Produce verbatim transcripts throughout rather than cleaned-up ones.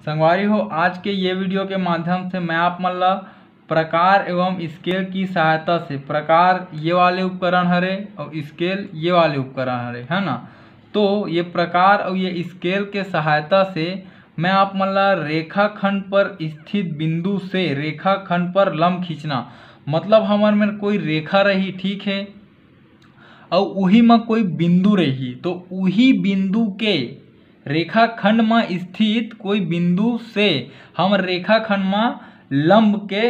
संगवारी हो, आज के ये वीडियो के माध्यम से मैं आप मन ला प्रकार एवं स्केल की सहायता से, प्रकार ये वाले उपकरण हरे और स्केल ये वाले उपकरण हरे, है ना। तो ये प्रकार और ये स्केल के सहायता से मैं आप मन ला रेखाखंड पर स्थित बिंदु से रेखाखंड पर लंब खींचना, मतलब हमर में कोई रेखा रही, ठीक है, और उही में कोई बिंदु रही, तो उही बिंदु के रेखाखंड में स्थित कोई बिंदु से हम रेखाखंड में लंब के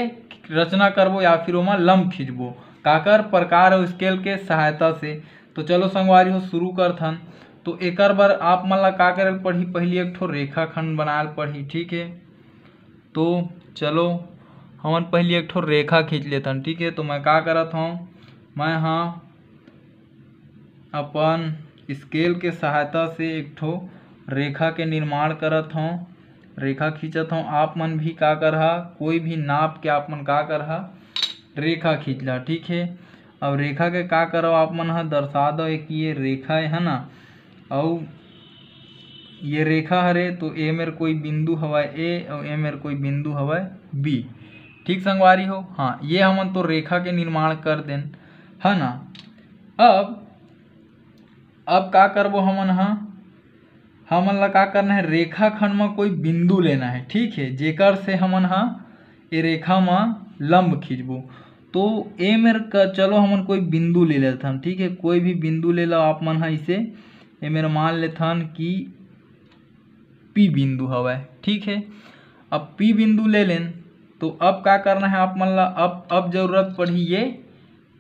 रचना करबो या फिर ओमा लंब खींचबो, काकर, प्रकार और स्केल के सहायता से। तो चलो संगवारी हो, शुरू करथन। तो एकर बर आप मन ला का करे ल पड़ही, पहली एक ठो रेखाखंड बनाए ल पड़ही, ठीक है। तो चलो हमन पहली एक ठो रेखा खींच लेथन, ठीक है। तो मैं का करत हूँ, मैं हाँ अपन स्केल के सहायता से एक ठो रेखा के निर्माण करत हूँ, रेखा खींचत हूँ। आप मन भी का करहा, कोई भी नाप के आप मन का करहा, रेखा खींच ला, ठीक है। अब रेखा के का करव, आप मन ह दर्शा दो कि ये रेखा है, है ना, अउ ये रेखा हरे, तो ए मेर कोई बिंदु हवय ए अउ ए मेर कोई बिंदु हवय बी, ठीक संगवारी हो। हाँ, ये हमन तो रेखा के निर्माण कर देन, है ना। अब अब का करबो हमन ह, हमन ला का करना है, रेखाखंड म कोई बिंदु लेना है, ठीक है, जेकर से हमन ह ए रेखा म लंब खींचबो। तो ए मेर क-, चलो हमन कोई बिंदु ले लेथन, ठीक है, कोई भी बिंदु ले लो आप मन ह। इसे ए मेर मान लेथन कि पी बिंदु हवय, ठीक है। अब पी बिंदु ले लेन, तो अब का करना है आप मन ला, अब अब जरूरत पड़ही ये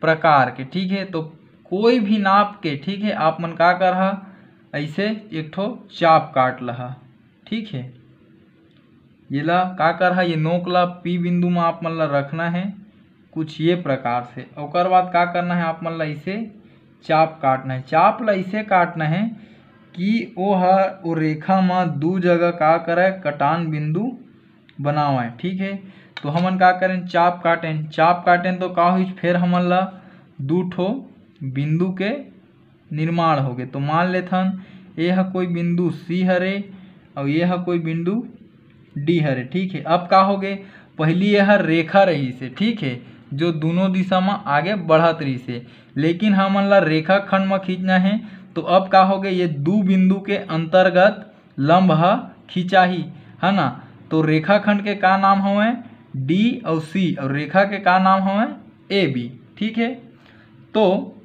प्रकार के, ठीक है। तो कोई भी नाप के, ठीक है, आप मन का करहा, ऐसे एक ठो चाप काट लहा, ठीक है। ये ला का करहा, ये नोक ला पी बिंदु में आप मन ला रखना है कुछ ये प्रकार से। ओकर बाद का करना है, आप मन ला इसे चाप काटना है। चाप ला इसे काटना है कि ओ ह ओ रेखा म दू जगह का करे, कटान बिंदु बनावे, ठीक है। तो हमन का करें, चाप काटें। चाप काटें तो का होइस, फिर हमन ला दू ठो बिंदु के निर्माण होगे। तो मान लेथन, ए ह कोई बिंदु सी हरे अउ ए ह कोई बिंदु डी हरे, ठीक है। अब का होगे, पहली ए ह रेखा रहिस हे, ठीक है, जो दोनों दिशा म आगे बढ़त रहिस हे, लेकिन हमन ला रेखाखंड म खींचना है। तो अब का होगे, ये दू बिंदु के अंतर्गत लंब ह खिंचाही, है ना। तो रेखाखंड के का नाम हवय, डी अउ सी, अउ रेखा के का नाम हवय, ए बी, ठीक है। तो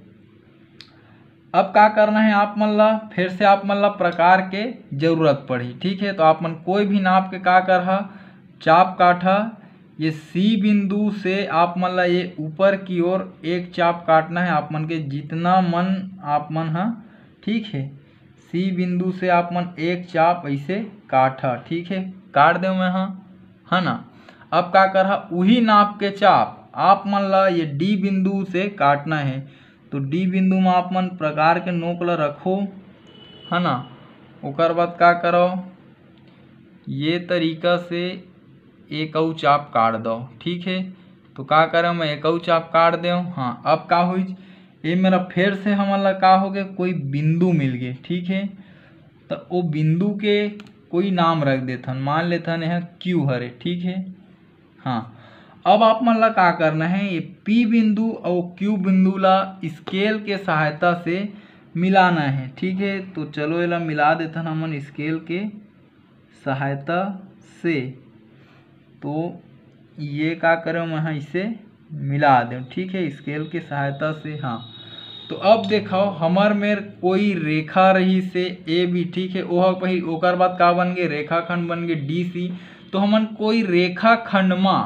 अब का करना है आप मन ला, फिर से आप मन ला प्रकार के जरूरत पड़ही, ठीक है। तो आप मन कोई भी नाप के का करहा, चाप काटहा। ये सी बिंदु से आप मन ला ये ऊपर की ओर एक चाप काटना है, आप मन के जितना मन आप मन हा, ठीक है। सी बिंदु से आप मन एक चाप ऐसे काटहा, ठीक है, काट देव मैं हा, है ना। अब का करहा, उही नाप के चाप आप मन ला ये डी बिंदु से काटना है। तो डी बिंदु में आप मन प्रकार के नोक ला रखो, है ना। ओकर बाद का करो, ये तरीका से एक अउ चाप काट दो, ठीक है। तो का करे, मैं एक अउ चाप काट देव। हाँ, अब का हुई, ये मेरा फिर से हमन ला का होगे, कोई बिंदु मिल गए, ठीक है। तो वो बिंदु के कोई नाम रख देथन, मान लेथन यह क्यू हरे, ठीक है। हाँ, अब आप मन ला का करना है, ये पी बिंदु अउ क्यू बिंदु ला स्केल के सहायता से मिलाना है, ठीक है। तो चलो एला मिला देथन हमन स्केल के सहायता से। तो ये का करे, मैं इसे मिला देव, ठीक है, स्केल के सहायता से। हाँ, तो अब देखो, हमर मेर कोई रेखा रहिस हे ए बी, ठीक है, ओह पही ओकर बाद का बन गे, रेखाखंड बन गे डी सी। तो हमन कोई रेखाखंड मा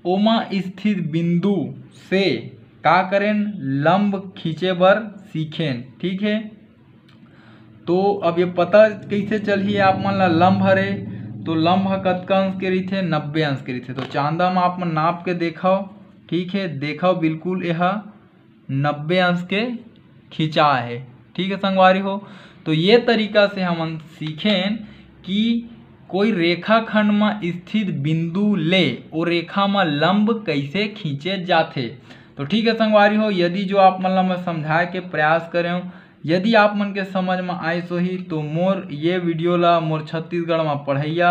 ओमा स्थित बिंदु से का करेन, लंब खींचे बर सीखेन, ठीक है। तो अब ये पता कैसे चलही आप मन ला, लंब हरे तो लंब ह कतका अंश के रहिथे, नब्बे अंश के रहिथे। तो चांदा म आप मन नाप के देखव, ठीक है, देखव बिल्कुल एहा नब्बे अंश के खिंचा है, ठीक है संगवारी हो। तो ये तरीका से हमन सीखेन कि कोई रेखाखंड म स्थित बिंदु ले ओ रेखा म लंब कैसे खींचे जाथे। तो ठीक है संगवारी हो, यदि जो आप मन ला मैं समझाए के प्रयास करेंव, यदि आप मन के समझ म आइस होही तो मोर ये वीडियो ला मोर छत्तीसगढ़ म पढ़इया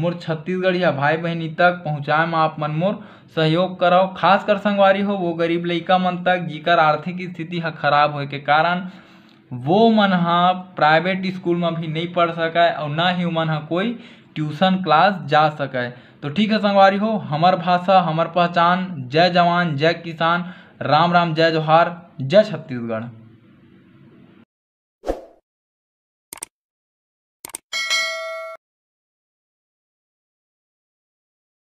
मोर छत्तीसगढ़िया भाई बहिनी तक पहुँचाए म आप मन मोर सहयोग करव। खासकर संगवारी हो, वो गरीब लइका मन तक, जिकर आर्थिक स्थिति ह खराब होए के कारण वो मन ह प्राइवेट स्कूल म भी नहीं पढ़ सकय और ना ही उमन ह कोई ट्यूशन क्लास जा सकय। तो ठीक है संगवारी हो, हमर भाषा, हमर पहचान। जय जवान, जय किसान, राम राम, जय जोहार, जय छत्तीसगढ़।